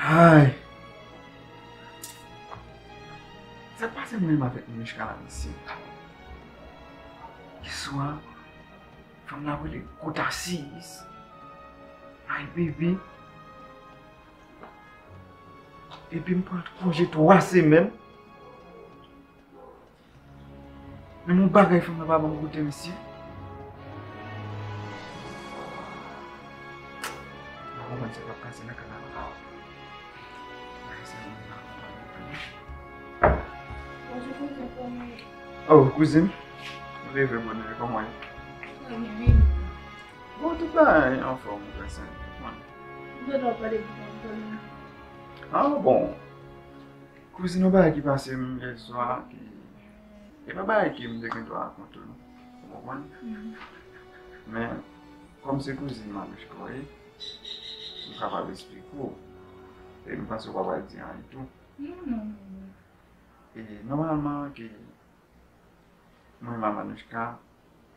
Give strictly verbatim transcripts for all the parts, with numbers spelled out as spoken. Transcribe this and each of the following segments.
Ay. Sa k pase mwen menm avèk Manouchka la, mesye? Yèswa, fanm la rele kout asiz. Ay, bebe. Epi m pran konje twa semèn. Men yon bagay fanm nan pa ban m kote, mesye. M pa konprann sa k ap pase nan kay la. Bagay sa yo, m pa konprann. Bonjou, kouzin, kòman w ye? Oh, kouzin. Leve bonè, kòman w ye? Trè byen, wi. Bon, tout bagay anfòm, ou konprann. M tande w ap pale pou kont ou. Ah, bon. Kouzin, yon bagay ki pase m yèswa, ki, e pa bagay ke m te gen dwa rakonte w, non. Ou konprann? Mhm. Men, kòm se kouzin Manouchka w ye, m kapab esplike w. E m panse w pa pral di anyen tou. Non, non, non, non. E nòmalman, ke mwen, Manouchka,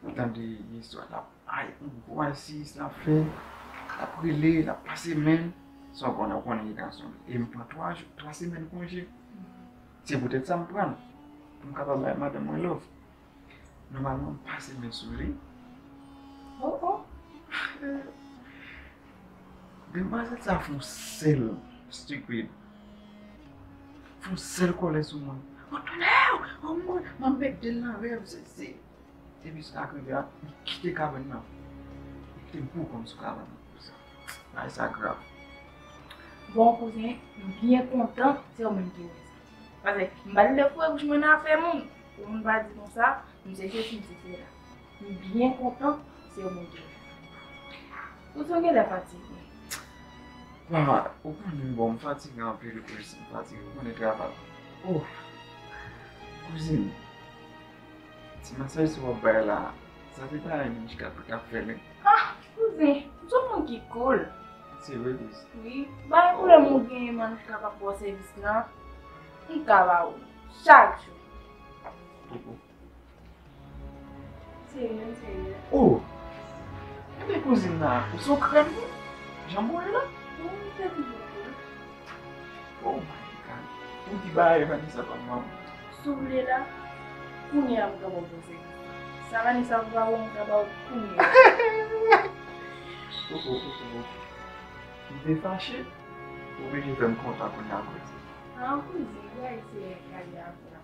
ou tande istwa l ap, ay, yon gwo asiz l ap fè, l ap rele, l ap pase men l, san w konnen, ou konnen ki gason. E m pran twa jou, twa semèn konje. Se poutèt sa m pran l, pou m kapab bay madanm mwen love. Nòmalman, m pase men sou li. Oh, oh. Demwazèl sa fè yon sèl stupid. Fè yon sèl kòlè sou mwen. Oh, tonnè! Oh, mwen, m ap mèt de l nan rèv, se, se. Epi sa k rive a, li kite kabann nan. Li kite m pou kò m sou kabann nan pou sa. Bagay sa grav. Bon, kouzen, m byen kontan se ou menm ki wè sa. Paske m pa t vle foure bouch mwen nan afè moun. Pou moun pa di konsa, m se sesi, m se sela. M byen kontan se ou menm ki wè sa. Kouzen, w genlè fatige. Mama, ou konnen, bon, m fatige anpil, kouzin, m fatige, ou konnen travay. Oh, kouzin, ti masaj sa w ap bay la, sa se pa Manouchka k ap fè l. Ah, kouzen, ou se yon moun ki cool. Se vre, kouzin. Wi, bay pwoblèm ou genyen, Manouchka p ap ba w sèvis lan. M ka ba ou chak jou. Koko. Serye, m serye. Oh! Ebyen, kouzin nan, ou se yon krèm, wi. Jan m wè la. Wi, m te toujou cool. Oh my God. Ou di bagay Vanessa pa m. Si w vle la, kounye a m ka ba w konsèy. Sa Vanessa va ba w, m ka ba w kounye a. Koko, koko, koko. M te fache, ou oblije fè m kontan kounye a, kouzin. Ah, kouzin, ou va eseye gade avè m.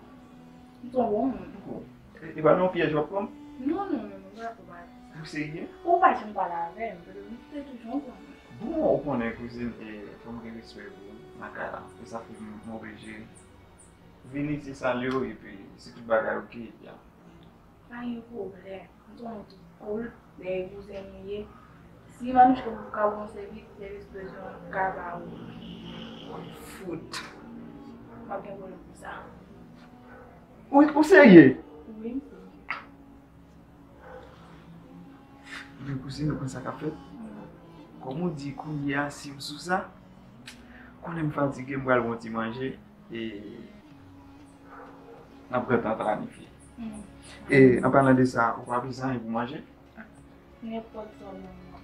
M se yon bon moun. Koko. E, e pa nan yon pyèj w ap pran m? Non, non, non, non, pa, pa, pa. Ou serye? Ou pa janm pale avè m, paske m te toujou yon bon moun. Bon, ou konnen, kouzin, e, fò m gen respè pou ou nan kay la. E sa fè m, m oblije vini, se salye w, epi si tout bagay oke, ebyen. Pa gen pwoblèm. M se yon moun ki cool, dèyè kouzen nou ye. Si Manouchka ka ba w yon sèvis, sèvis bezwen ka ba ou. Fout. M ap gen pwoblèm pou sa. Ou, ou serye? Wi, m serye. Men kouzin, ou konn sa k ap fèt? Kòm ou di kounye a, si m sou sa, konnen m fatige, m pral pran ti manje, e n ap gentan planifye. Mm. E, an palan de sa, ou pa bezwen anyen pou manje? Nenpòt sa w bezwen.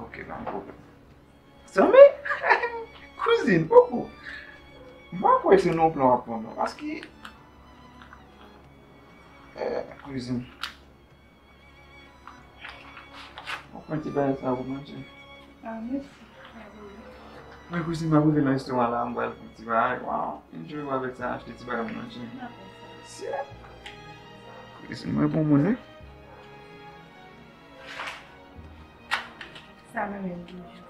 Ok, pa gen pwoblèm. Zanmi, kouzin, poko. M pa kwè se nan plan w ap pran non, paske, eh, kouzin. Ou pran ti bagay sa pou manje. Ah, mèsi. Mwen, kouzin, m ap rive nan restoran la, m pral pran ti bagay. Wow, enjoy w avèk sa, achte ti bagay pou manje. Shit. Kouzin, mwen bon moun, wi. Sa mwen menm toujou.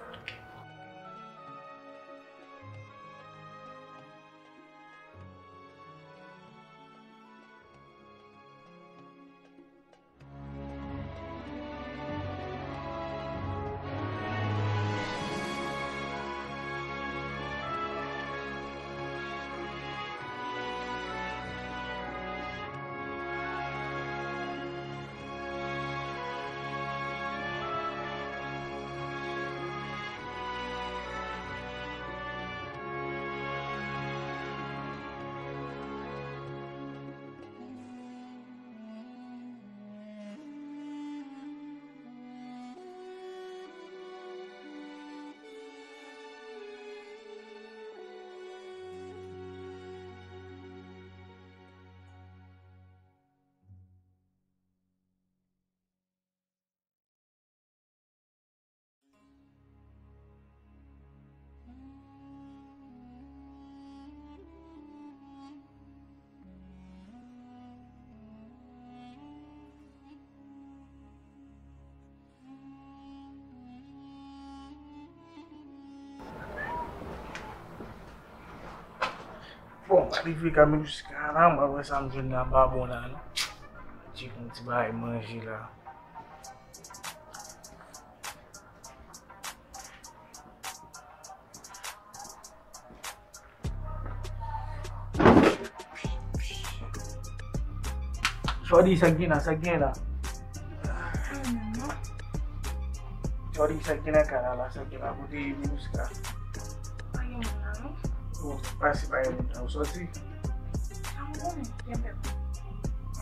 Bon, m rive Kamilouska la, mwen wè sa m jwenn nan babon la, non. Tcheke yon ti bagay manje la. Shorty, sa k gen la, sa k gen la? Shorty, sa k gen nan kay la, sa k gen la, kote Minouska? Pa gen moun la, non. Bon, pase pa gen moun la, ou sòti?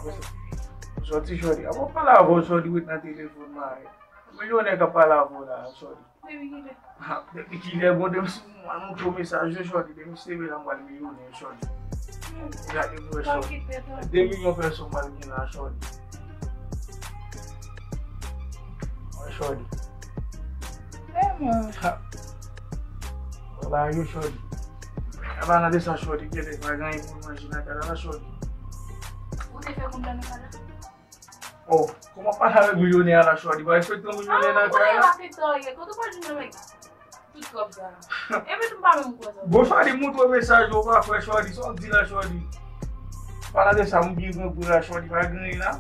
Ou sòti, Shorty? Avan pale avè w, Shorty, ret nan telefòn mwen. Milyonè k ap pale avè w la, Shorty. Depi kilè? Ha, depi kilè, bon, depi si mwen montre w mesaj yo, Shorty, depi se la, m pral milyonè, Shorty. Gade pou wè, Shorty. De milyon pèsòn m pral gen la, Shorty. Wè, Shorty. Ha. Wè, ba yo, Shorty. Apa nan de sa, Shorty, genlè pa gen anyen pou manje nan kay la, Shorty. Ou te fè konbyen nan kay la? Oh, kòman pale avèk milyonè a la, Shorty? Pa respekte yon milyonè nan kay la. Kote w pa jwenn nan men tout kòb sa? Epi tou m pa menm kwè sa. Bon, Shorty, montre w mesaj yo, ou pa kwè, Shorty, sa w di la, Shorty? Pale de sa, m byen grangou la, Shorty, pa gen anyen la.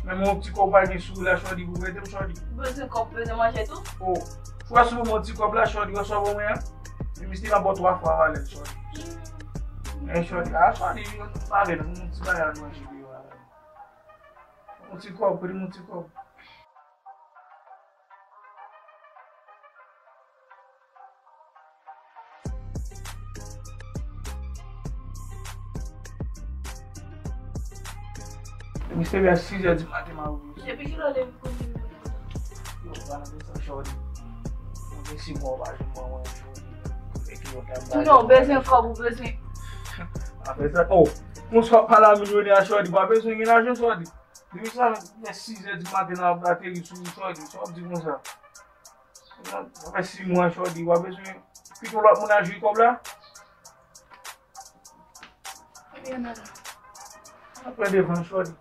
Menm yon ti kòb pa gen sou la, Shorty, pou prete m, Shorty. Ou bezwen kòb, ou bezwen manje tou? Oh, fwa sou yon ti kòb la, Shorty, wè sa w ban mwen an? Misye m ap ba w twa fwa valè l, Shorty. Men, Shorty, a, Shorty, yon valè, yon ti bagay manje deyò a. Yon ti kòb, prete m yon ti kòb. Misye, a sizè di maten, m a ouvri. Depi kilè w leve pou vin menm kontan? Yo, pa nan bezwen Shorty. Mwen si bon, pa janm ban mwen Shorty. Fè ki yon dam. Non, ou bezwen kòb, ou bezwen. Apre sa, oh, konsa w pale a milyonè a, Shorty, pa bezwen gen lajan, Shorty. Depi sa, men sizè di maten nan ap ateri sou ou, Shorty, sa w ap di konsa? Sa fè sis mwa, Shorty, w ap bezwen pito lòt moun al jwi kòb la? Ebyen, nana. Apre devan, Shorty.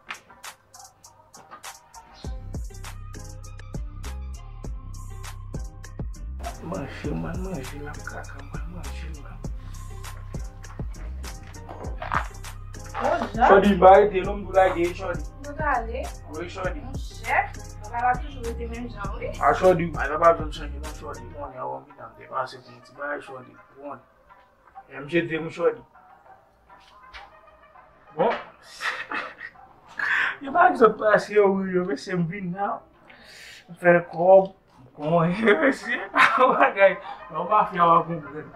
Manje, m al manje la, m kaka, m al manje la. Shorty, m pa rete non, m tou lage, Shorty. Ou ta ale? Wi, Shorty. Monchè, bagay la toujou rete menm jan, wi. A, Shorty, bagay la pa janm chanje non, Shorty. Konnen avan m te pase pou yon ti bagay, Shorty. Konnen. M jete m, Shorty. Bon. Yo pa egzanp pase yo, wi, yo, mesye, m vin la. M fè kòb. Bon, mesye, bagay. Lè w pa fè, w a konprann.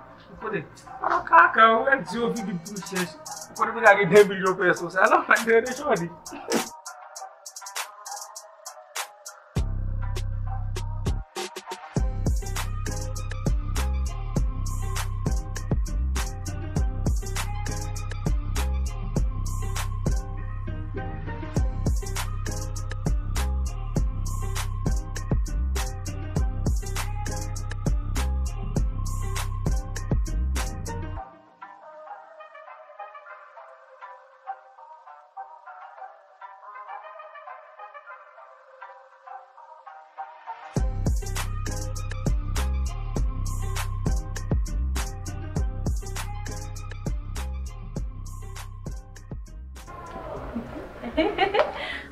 Kote? A, kaka, ou wè di yo figi pou chèch. Kote pou lage de milyon pèso sa, non, pa de, de Shorty.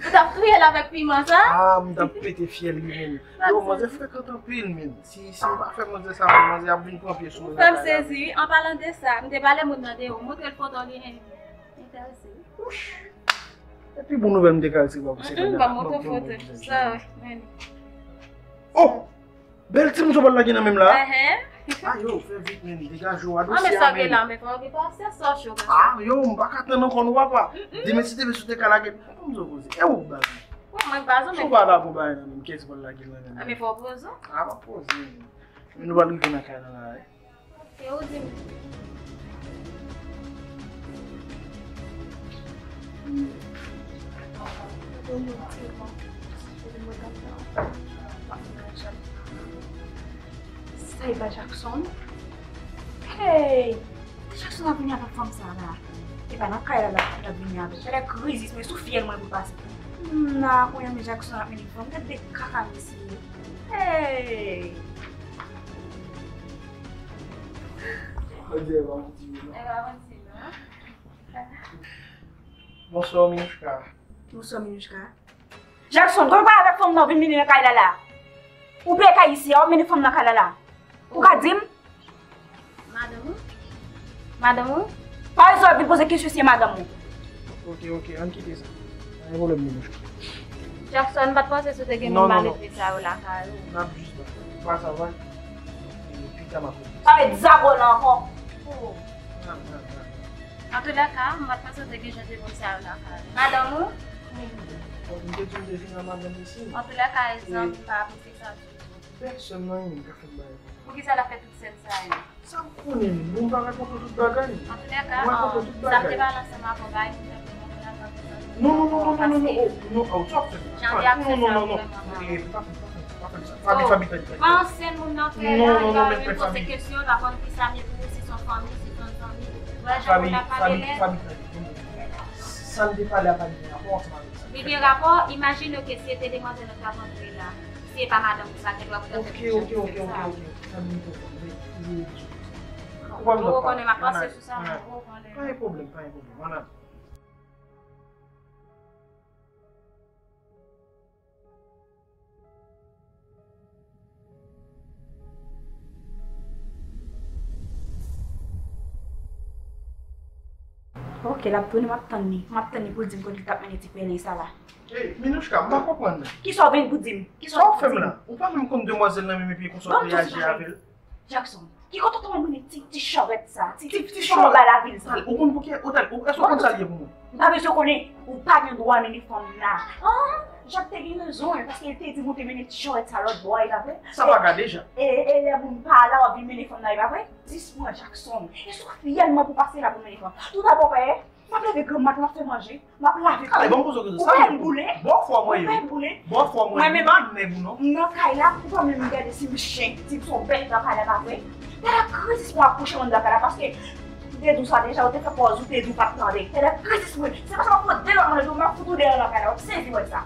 Ou t ap touye l avèk piman sa? Ah, m t ap pete fyèl li menm. Yo, manzè frekan anpil, men. Si, si m pa fè manzè sa, manzè ap vin pran pye sou mwen. Ou fè m sezi, wi. An palan de sa, m te pale moun nan deyò, montre l foto li, en, enterese. Wouch! E pi bon nouvèl m te ka resevwa pou se kòb la. Ban m montre w foto. Sa, men. Oh! Bèl ti moun sa w pral lage nan men m la. Ayo, fè vit, men. Degaje w a dosye a, men. An, men sa gen la, men fò w gen pasyans, sa cho konsa. Ah, yo, m pa ka tann ankò, non, papa. Demen, si te vle sou te ka lage. Ban m di w koze. E ou, baz? Bon, mwen k baz ou, men. Si w pa dakò bagay nan men m, kiyès ki pral lage l nan men m? A, men fò w poze w. A, m ap poze m. Men nou pral rive nan kay la la, wi. Ok, ou di m. Sa e pa Jackson? Hey! Jackson ap vini avèk fanm sa la. E pa nan kay la l ap vini avèk. Sa lè krizis, men sou fyèl mwen pou pase. M la, kounye a, men Jackson ap mennen fanm. Gad de kaka mesye. Hey! Odye, bon, di nou. E pa manti, non. Bonswa, Minouchka. Bonswa, Minouchka. Jackson, kòman w pale avèk fanm nan vin mennen nan kay la la? Ou peye kay isi a, w ap mennen fanm nan kay la la. Ou ka di m? Madanm ou? Madanm ou? Pa rezon ap vin poze kesyon si e madanm ou. Ok, ok, ann kite sa. Pa gen pwoblèm, Minouchka. Jackson, m pa t panse si w te gen moun malelve sa yo lakay ou. N ap jis la. Pa sa va. E pita m ap regle. Pa met zago la ankò. Oh. Nan, nan, nan. Antoulèka, m pa t panse w te gen jan de moun sa yo lakay ou. Madanm ou? M te di m te vin an madanm isi. Antoulèka, egzanp, m pa apresye sa ditou. Pèsonn nan yon moun ka fè m bagay konsa. Poukisa l ap fè tout sèn sa yo? Sa m konnen menm, bon, m pa rakonte w tout bagay. Antoulèka, mwen rakonte w tout bagay. Sa m te pale ansanm avè w, bagay ki fè m konprann la, sa m te santi. Non, non, non, non, non, non, non, oh, non, oh, sa w ap fè m la. Jan de aksè sa yo vrèman pa bon. Eh, pa fè m, pa fè m, pa fè m sa. Fabi, Fabi, Fabi, Fabi. Pa ansyen moun nan fè la, li pa vin poze kesyon, li pa konn kisa m ye pou ou, si se yon fanmi, si se yon zanmi. Wè, jan moun nan pale lè. Fabi, Fabi, Fabi, Fabi. Sa n te pale a pa gen rapò ansanm avèk sa. Li gen rapò, imajine w ke si se te demwazèl nan t ap antre la, si se pa madanm ou sa, gen dwa pou l t ap fè tout jan de sèn sa yo. Ok, ok, ok, ok, ok. Sa m konprann, wi. Toujou, toujou. Ou pa bezwen pale. Ou konnen m ap panse sou sa, ou konnen. Pa gen pwoblèm, pa gen pwoblèm. Ann ale. Ok, l ap tounen, m ap tann li. M ap tann li pou l di m kote l t ap mennen ti pèlen sa la. Ey, Minouchka, m pa konprann. Kisa w vin pou di m? Kisa w fè m la? Ou pa menm konn demwazèl nan menm epi konsa w reyaji avè l. Jackson, ki kote w t ap mennen ti, ti chòvèt sa, ti, ti, ti chòvèt bay lavil sa? Ou konn pou ki, ou, èske w konn sa l ye pou mwen? M pa bezwen konnen, ou pa gen dwa mennen fanm nan. Ah, Jack te gen rezon, paske l te di m ou te mennen ti chòvèt sa lòtbò a, e pa vre? Sa pa ka deja. E, e lè moun pa la, w ap vin mennen fanm nan, e pa vre? Dis mwen, Jackson, èske w fyèl mwen pou pase la pou mennen fanm? Tout a bon pè, m ap leve granm maten, m ap fè manje, m ap lave kò m. Ale, ban m poze w kesyon. Ou pa wè m boule? Bò fò mwen ye. Ou pa wè m boule? Bò fò mwen ye. Mwen menm, m pa nèg ou non. M nan kay la, ou pa menm gade si m chen, si m se yon bèt nan kay la, pa vre? Tèlè krizis mwen ap kouche mwen nan kay la, paske m te di w sa deja, ou te fè pòz ou te di w pa t tande. Tèlè krizis mwen, se pa sa m ap fout de lòt mwen, m ap fout ou deyò nan kay la, w ap sezi wè sa.